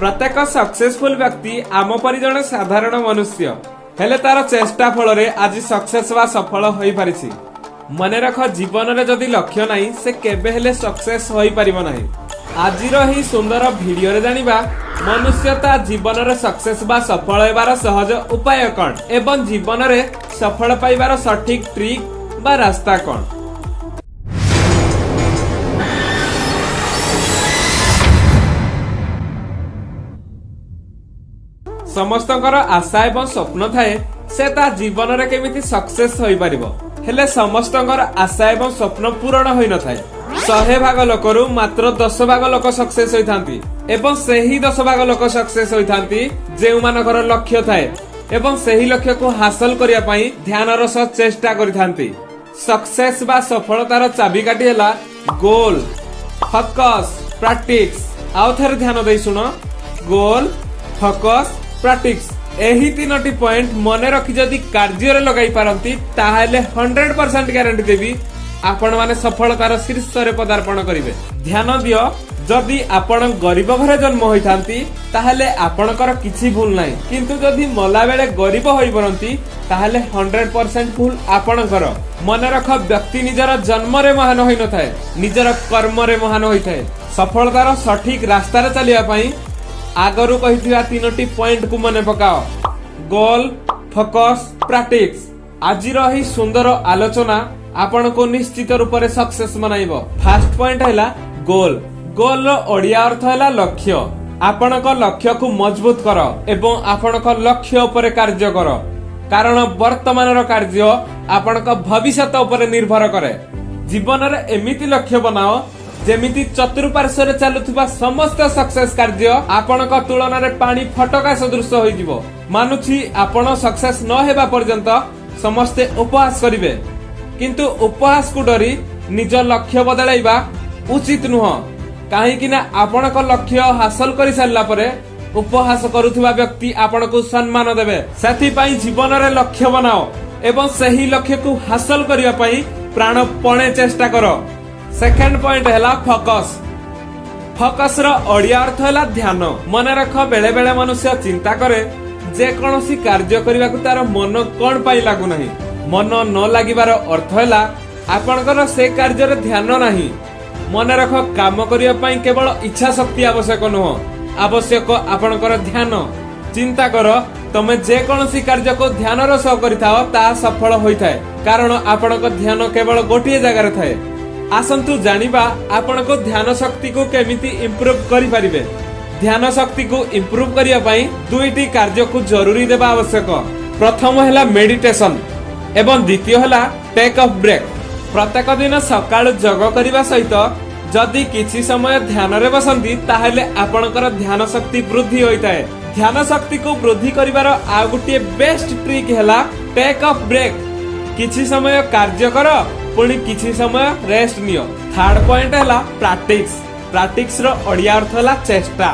ପ୍ରତ୍ୟେକ ସକ୍ସେସଫୁଲ ବ୍ୟକ୍ତି ଆମ ପରି ଜଣେ ସାଧାରଣ ମନୁଷ୍ୟ, ହେଲେ ତାର ଚେଷ୍ଟା ଫଳରେ ଆଜି ସକ୍ସେସ ବା ସଫଳ ହୋଇପାରିଛି। ମନେ ରଖ, ଜୀବନରେ ଯଦି ଲକ୍ଷ୍ୟ ନାହିଁ, ସେ କେବେ ହେଲେ ସକ୍ସେସ ହୋଇପାରିବ ନାହିଁ। ଆଜିର ଏହି ସୁନ୍ଦର ଭିଡିଓରେ ଜାଣିବା ମନୁଷ୍ୟ ତା ଜୀବନରେ ସକ୍ସେସ ବା ସଫଳ ହେବାର ସହଜ ଉପାୟ କଣ ଏବଂ ଜୀବନରେ ସଫଳ ପାଇବାର ସଠିକ ଟ୍ରିକ୍ ବା ରାସ୍ତା କଣ। ସମସ୍ତଙ୍କର ଆଶା ଏବଂ ସ୍ୱପ୍ନ ଥାଏ ସେ ତା ଜୀବନରେ କେମିତି ସକ୍ସେସ ହୋଇପାରିବ। ହେଲେ ସମସ୍ତଙ୍କର ଆଶା ଏବଂ ସ୍ୱପ୍ନ ପୂରଣ ହୋଇନଥାଏ। 100 ଭାଗ ଲୋକରୁ ମାତ୍ର 10 ଭାଗ ଲୋକ ସକ୍ସେସ ହୋଇଥାନ୍ତି ଏବଂ ସେହି 10 ଭାଗ ଲୋକ ସକ୍ସେସ ହୋଇଥାନ୍ତି ଯେଉଁମାନଙ୍କର ଲକ୍ଷ୍ୟ ଥାଏ ଏବଂ ସେହି ଲକ୍ଷ୍ୟକୁ ହାସଲ କରିବା ପାଇଁ ଧ୍ୟାନର ସହ ଚେଷ୍ଟା କରିଥାନ୍ତି। ସକ୍ସେସ ବା ସଫଳତାର ଚାବିକାଠି ହେଲା ଗୋଲ, ଫୋକସ, ପ୍ରାକ୍ଟିସ। ଆଉ ଥରେ ଧ୍ୟାନ ଦେଇ ଶୁଣ, ଗୋଲ, ଫୋକସ, ପ୍ରାକ୍ଟିସ। ଏହି ତିନୋଟି ପଏଣ୍ଟ ମନେ ରଖି ଯଦି କାର୍ଯ୍ୟରେ ଲଗାଇ ପାରନ୍ତି, ତାହେଲେ 100% ଗ୍ୟାରେଣ୍ଟି ଦେବି, ଆପଣମାନେ ସଫଳତାର ଶୀର୍ଷରେ ପଦାର୍ପଣ କରିବେ। ଧ୍ୟାନ ଦିଅ, ଯଦି ଆପଣ ଗରିବ ଘରେ ଜନ୍ମ ହୋଇଥାନ୍ତି, ତାହେଲେ ଆପଣଙ୍କର କିଛି ଭୁଲ ନାହିଁ। କିନ୍ତୁ ଯଦି ମଲା ବେଳେ ଗରିବ ହୋଇପଡ଼ନ୍ତି, ତାହେଲେ 100% ଭୁଲ ଆପଣଙ୍କର। ମନେ ରଖ, ବ୍ୟକ୍ତି ନିଜର ଜନ୍ମରେ ମହାନ ହୋଇନଥାଏ, ନିଜର କର୍ମରେ ମହାନ ହୋଇଥାଏ। ସଫଳତାର ସଠିକ ରାସ୍ତାରେ ଚାଲିବା ପାଇଁ ଆଗରୁ କହିଥିବା ତିନୋଟି ପଏଣ୍ଟକୁ ମନେ ପକାଅ, ଗୋଲ, ଫୋକସ, ପ୍ରାକ୍ଟିସ। ଆଜିର ଏହି ସୁନ୍ଦର ଆଲୋଚନା ଆପଣଙ୍କୁ ନିଶ୍ଚିତ ରୂପରେ ସକ୍ସେସ ବନାଇବ। ଫାର୍ଷ୍ଟ ପଏଣ୍ଟ ହେଲା ଗୋଲ। ଗୋଲର ଓଡିଆ ଅର୍ଥ ହେଲା ଲକ୍ଷ୍ୟ। ଆପଣଙ୍କ ଲକ୍ଷ୍ୟକୁ ମଜବୁତ କର ଏବଂ ଆପଣଙ୍କ ଲକ୍ଷ୍ୟ ଉପରେ କାର୍ଯ୍ୟ କର, କାରଣ ବର୍ତ୍ତମାନର କାର୍ଯ୍ୟ ଆପଣଙ୍କ ଭବିଷ୍ୟତ ଉପରେ ନିର୍ଭର କରେ। ଜୀବନରେ ଏମିତି ଲକ୍ଷ୍ୟ ବନାଅ ଯେମିତି ଚତୁଃପାର୍ଶ୍ୱରେ ଚାଲୁଥିବା ସମସ୍ତ ସକ୍ସେସ କାର୍ଯ୍ୟ ଆପଣଙ୍କ ତୁଳନାରେ ପାଣି ଫଟକା ସଦୃଶ ହୋଇଯିବ। ମାନୁଛି, ଆପଣ ସକ୍ସେସ ନ ହେବା ପର୍ଯ୍ୟନ୍ତ ସମସ୍ତେ ଉପହାସ କରିବେ, କିନ୍ତୁ ଉପହାସକୁ ଡରି ନିଜ ଲକ୍ଷ୍ୟ ବଦଳାଇବା ଉଚିତ ନୁହଁ। କାହିଁକି ନା ଆପଣଙ୍କ ଲକ୍ଷ୍ୟ ହାସଲ କରି ସାରିଲା ପରେ ଉପହାସ କରୁଥିବା ବ୍ୟକ୍ତି ଆପଣଙ୍କୁ ସମ୍ମାନ ଦେବେ। ସେଥିପାଇଁ ଜୀବନରେ ଲକ୍ଷ୍ୟ ବନାଅ ଏବଂ ସେହି ଲକ୍ଷ୍ୟକୁ ହାସଲ କରିବା ପାଇଁ ପ୍ରାଣପଣେ ଚେଷ୍ଟା କର। ସେକେଣ୍ଡ ପଏଣ୍ଟ ହେଲା ଫୋକସ। ଫୋକସ ର ଓଡିଆ ଅର୍ଥ ହେଲା ଧ୍ୟାନ। ମନେ ରଖ, ବେଳେ ବେଳେ ମନୁଷ୍ୟ ଚିନ୍ତା କରେ ଯେ କୌଣସି କାର୍ଯ୍ୟ କରିବାକୁ ତାର ମନ କଣ ପାଇଁ ଲାଗୁନାହିଁ। ମନ ନ ଲାଗିବାର ଅର୍ଥ ହେଲା ଆପଣଙ୍କର ସେ କାର୍ଯ୍ୟରେ ଧ୍ୟାନ ନାହିଁ। ମନେ ରଖ, କାମ କରିବା ପାଇଁ କେବଳ ଇଚ୍ଛା ଶକ୍ତି ଆବଶ୍ୟକ ନୁହଁ, ଆବଶ୍ୟକ ଆପଣଙ୍କର ଧ୍ୟାନ। ଚିନ୍ତା କର, ତମେ ଯେକୌଣସି କାର୍ଯ୍ୟକୁ ଧ୍ୟାନର ସହ କରିଥାଅ, ତାହା ସଫଳ ହୋଇଥାଏ, କାରଣ ଆପଣଙ୍କ ଧ୍ୟାନ କେବଳ ଗୋଟିଏ ଜାଗାରେ ଥାଏ। ଆସନ୍ତୁ ଜାଣିବା ଆପଣଙ୍କ ଧ୍ୟାନ ଶକ୍ତିକୁ କେମିତି ଇମ୍ପ୍ରୁଭ କରିପାରିବେ। ଧ୍ୟାନ ଶକ୍ତିକୁ ଇମ୍ପ୍ରୁଭ କରିବା ପାଇଁ ଦୁଇଟି କାର୍ଯ୍ୟକୁ ଜରୁରୀ ଦେବା ଆବଶ୍ୟକ। ପ୍ରଥମ ହେଲା ମେଡିଟେସନ ଏବଂ ଦ୍ୱିତୀୟ ହେଲା ଟେକ୍ ଅଫ୍ ବ୍ରେକ୍। ପ୍ରତ୍ୟେକ ଦିନ ସକାଳୁ ଯୋଗ କରିବା ସହିତ ଯଦି କିଛି ସମୟ ଧ୍ୟାନରେ ବସନ୍ତି, ତାହେଲେ ଆପଣଙ୍କର ଧ୍ୟାନ ଶକ୍ତି ବୃଦ୍ଧି ହୋଇଥାଏ। ଧ୍ୟାନ ଶକ୍ତିକୁ ବୃଦ୍ଧି କରିବାର ଆଉ ଗୋଟିଏ ବେଷ୍ଟ ଟ୍ରିକ୍ ହେଲା ଟେକ୍ ଅଫ୍ ବ୍ରେକ୍। କିଛି ସମୟ କାର୍ଯ୍ୟ କର, ପୁଣି କିଛି ସମୟ ରେଷ୍ଟ ନିଅ। ଥାର୍ଡ ପଏଣ୍ଟ ହେଲା ପ୍ରାକ୍ଟିସ। ପ୍ରାକ୍ଟିସ ର ଓଡିଆ ଅର୍ଥ ହେଲା ଚେଷ୍ଟା।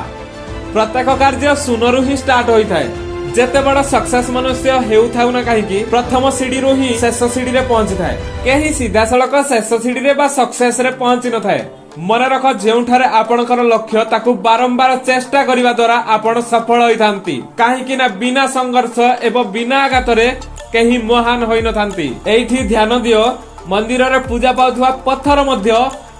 ପ୍ରତ୍ୟେକ କାର୍ଯ୍ୟ ଶୂନରୁ ହିଁ ଷ୍ଟାର୍ଟ ହୋଇଥାଏ। ଯେତେ ବଡ ସକ୍ସେସ ମନୁଷ୍ୟ ହେଉଥାଉ ନା କାହିଁକି, ପ୍ରଥମ ସିଡିରୁ ହିଁ ଶେଷ ସିଡିରେ ପହଞ୍ଚିଥାଏ। କେହି ସିଧାସଳଖ ଶେଷ ସିଡିରେ ବା ସକ୍ସେସ ରେ ପହଞ୍ଚି ନଥାଏ। ମନେ ରଖ, ଯେଉଁଠାରେ ଆପଣଙ୍କର ଲକ୍ଷ୍ୟ, ତାକୁ ବାରମ୍ବାର ଚେଷ୍ଟା କରିବା ଦ୍ୱାରା ଆପଣ ସଫଳ ହୋଇଥାନ୍ତି। କାହିଁକି ନା ବିନା ସଂଘର୍ଷ ଏବଂ ବିନା ଆଘାତରେ କେହି ମହାନ ହୋଇନଥାନ୍ତି। ଏଇଠି ଧ୍ୟାନ ଦିଅ, ମନ୍ଦିରରେ ପୂଜା ପାଉଥିବା ପଥର ମଧ୍ୟ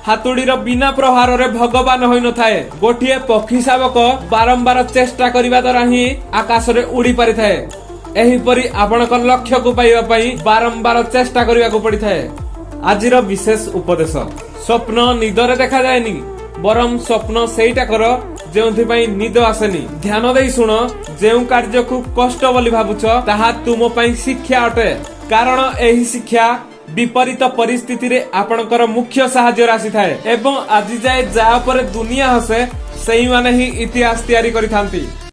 ହାତୁଡିର ବିନା ପ୍ରହାରରେ ଭଗବାନ ହୋଇନଥାଏ। ଗୋଟିଏ ପକ୍ଷୀ ଶାବକ ବାରମ୍ବାର ଚେଷ୍ଟା କରିବା ଦ୍ୱାରା ହିଁ ଆକାଶରେ ଉଡି ପାରିଥାଏ। ଏହିପରି ଆପଣଙ୍କ ଲକ୍ଷ୍ୟକୁ ପାଇବା ପାଇଁ ବାରମ୍ବାର ଚେଷ୍ଟା କରିବାକୁ ପଡିଥାଏ। ଆଜିର ବିଶେଷ ଉପଦେଶ, ସ୍ୱପ୍ନ ନିଦରେ ଦେଖାଯାଏନି, ବରଂ ସ୍ୱପ୍ନ ସେଇଟା କର ଯେଉଁଥିପାଇଁ ନିଦ ଆସେନି। ଧ୍ୟାନ ଦେଇ ଶୁଣ, ଯେଉଁ କାର୍ଯ୍ୟକୁ କଷ୍ଟ ବୋଲି ଭାବୁଛ, ତାହା ତୁମ ପାଇଁ ଶିକ୍ଷା ଅଟେ, କାରଣ ଏହି ଶିକ୍ଷା ବିପରୀତ ପରିସ୍ଥିତିରେ ଆପଣଙ୍କର ମୁଖ୍ୟ ସାହାଯ୍ୟରେ ଆସିଥାଏ ଏବଂ ଆଜି ଯାଏ ଯାହା ଉପରେ ଦୁନିଆ ହସେ, ସେଇମାନେ ହିଁ ଇତିହାସ ତିଆରି କରିଥାନ୍ତି।